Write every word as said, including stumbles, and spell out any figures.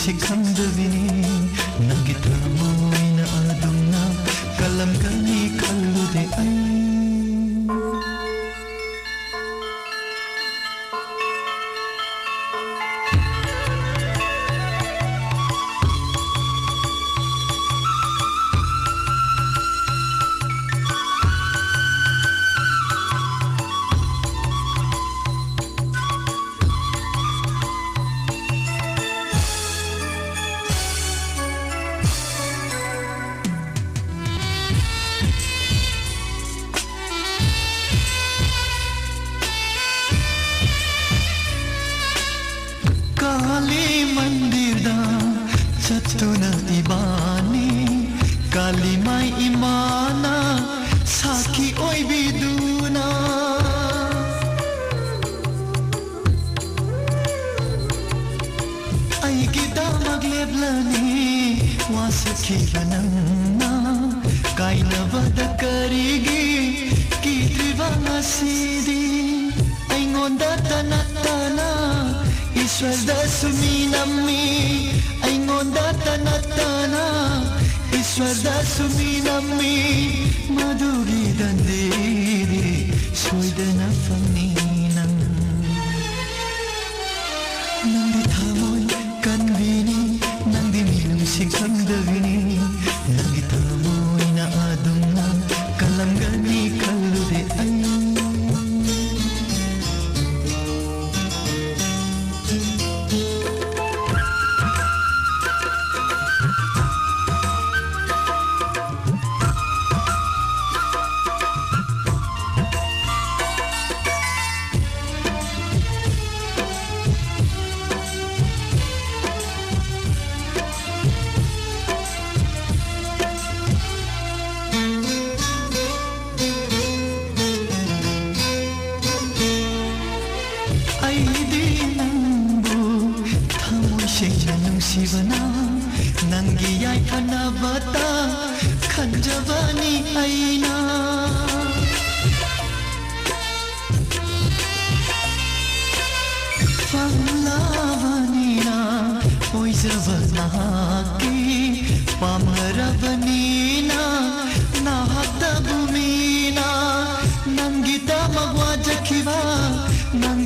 ꯁꯤ ꯈꯪꯗꯕꯤꯅꯤ, ꯅꯪꯒꯤ ꯊꯃꯣꯏꯅ ꯑꯗꯨꯝꯅ ꯀꯜꯂꯝꯒꯅꯤ ꯈꯜꯂꯨꯗꯦ ꯑꯩ꯫ ꯀꯥꯂꯤ ꯃꯟꯗꯤꯔꯗ ꯆꯠꯇꯨꯅ ꯏꯕꯥꯅꯤ, ꯀꯥꯂꯤꯃꯥꯏ ꯏꯃꯥꯅ ꯁꯥꯈꯤ ꯑꯣꯏꯕꯤꯗꯨꯅ꯫ ꯑꯩꯒꯤꯗꯃꯛ ꯂꯦꯞꯂꯅꯤ ꯋꯥꯁꯛꯈꯤꯕ ꯅꯪꯅ, ꯀꯥꯏꯅꯕꯗ ꯀꯔꯤꯒꯤ ꯀꯤꯗ꯭ꯔꯤꯕ ꯉꯁꯤꯗꯤ? ꯑꯩꯉꯣꯟꯗꯇ ꯅꯠꯇꯅ ꯏꯁ꯭ꯋꯔꯗꯁꯨ ꯃꯤ ꯅꯝꯃꯤ, ꯑꯩꯉꯣꯟꯗꯇ ꯅꯠꯇꯅ ꯏꯁ꯭ꯋꯔꯗꯁꯨ ꯃꯤ ꯅꯝꯃꯤ, ꯃꯗꯨꯒꯤ ꯗꯟꯗꯤꯗꯤ ꯁꯣꯏꯗꯅ ꯐꯪꯅꯤ ꯅꯪ꯫ ꯅꯪꯗꯤ ꯊꯃꯣꯏ ꯀꯟꯕꯤꯅꯤ, ꯅꯪꯗꯤ ꯃꯤꯅꯨꯡꯁꯤ ꯈꯪꯗꯕꯤꯅꯤ, ꯅꯪꯒꯤ ꯊꯃꯣꯏꯅ ꯑꯗꯨꯝꯅ ꯀꯜꯂꯝꯒꯅꯤ ꯈꯜꯂꯨꯗꯦ ꯑꯩ꯫ ꯑꯩꯗꯤ ꯅꯪꯕꯨ ꯊꯃꯣꯏ ꯁꯦꯡꯅ ꯅꯨꯡꯁꯤꯕꯅ, ꯅꯪꯒꯤ ꯌꯥꯏꯐꯅꯕꯇ ꯈꯟꯖꯕꯅꯤ ꯑꯩꯅ꯫ ꯐꯪꯂꯕꯅꯤꯅ ꯑꯣꯏꯖ ꯅꯍꯥꯛꯀꯤ ꯄꯥꯝꯂꯔꯕꯅꯤꯅ, ꯅꯍꯥꯛꯇꯕꯨ ꯃꯤꯅ ꯅꯪꯒꯤꯗꯃꯛ ꯋꯥꯖꯈꯤꯕ, ꯅꯪ